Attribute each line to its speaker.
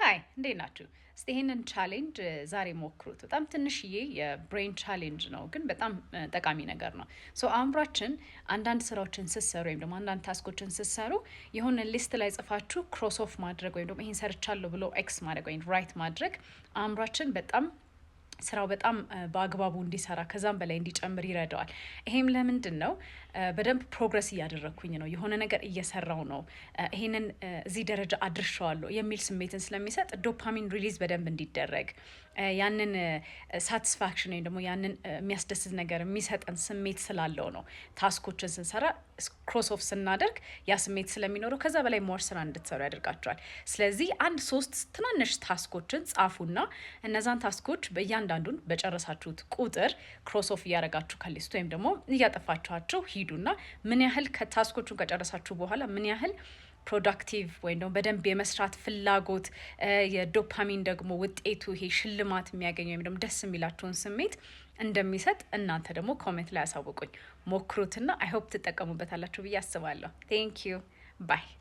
Speaker 1: Hi፣ እንዴት ናችሁ? እስቲ ይህንን challenge ዛሬ ሞክሩት። በጣም ትንሽዬ የ brain challenge ነው፣ ግን በጣም ጠቃሚ ነገር ነው። So አእምሯችን አንዳንድ ስራዎችን ስትሰሩ ወይም ደግሞ አንዳንድ task ኦችን ስትሰሩ የሆነ list ላይ ጽፋችሁ cross off ማድረግ ወይም ደግሞ ይህን ሰርቻለሁ ብሎ X ማድረግ ወይም right ማድረግ አእምሯችን በጣም ስራው በጣም በአግባቡ እንዲሰራ ከዛም በላይ እንዲጨምር ይረዳዋል። ይሄም ለምንድን ነው? በደንብ progress እያደረግኩኝ ነው፣ የሆነ ነገር እየሰራው ነው፣ ይሄንን እዚህ ደረጃ አድርሸዋለሁ የሚል ስሜትን ስለሚሰጥ dopamine release በደንብ እንዲደረግ ያንን satisfaction ወይም ደግሞ ያንን የሚያስደስት ነገር የሚሰጠን ስሜት ስላለው ነው። Task ኦችን ስንሰራ cross off ስናደርግ ያ ስሜት ስለሚኖረው ከዛ በላይ more ስራ እንድትሰሩ ያደርጋችኋል። ስለዚህ አንድ ሶስት ትናንሽ task ኦችን ጻፉና እነዛን task ኦች በእያንዳንዱን በጨረሳችሁት ቁጥር cross off እያደረጋችሁ ከ list ኡ ወይም ደግሞ እያጠፋችኋቸው ሂዱና ምን ያህል ከ task ኦቹን ከጨረሳችሁ በኋላ ምን ያህል productive ወይም ደግሞ በደንብ የመስራት ፍላጎት፣ የዶፓሚን ደግሞ ውጤቱ ይሄ ሽልማት የሚያገኘው ወይም ደግሞ ደስ የሚላችሁን ስሜት እንደሚሰጥ እናንተ ደግሞ comment ላይ አሳውቁኝ። ሞክሩትና I hope ትጠቀሙበታላችሁ ብዬ አስባለሁ። Thank you, bye.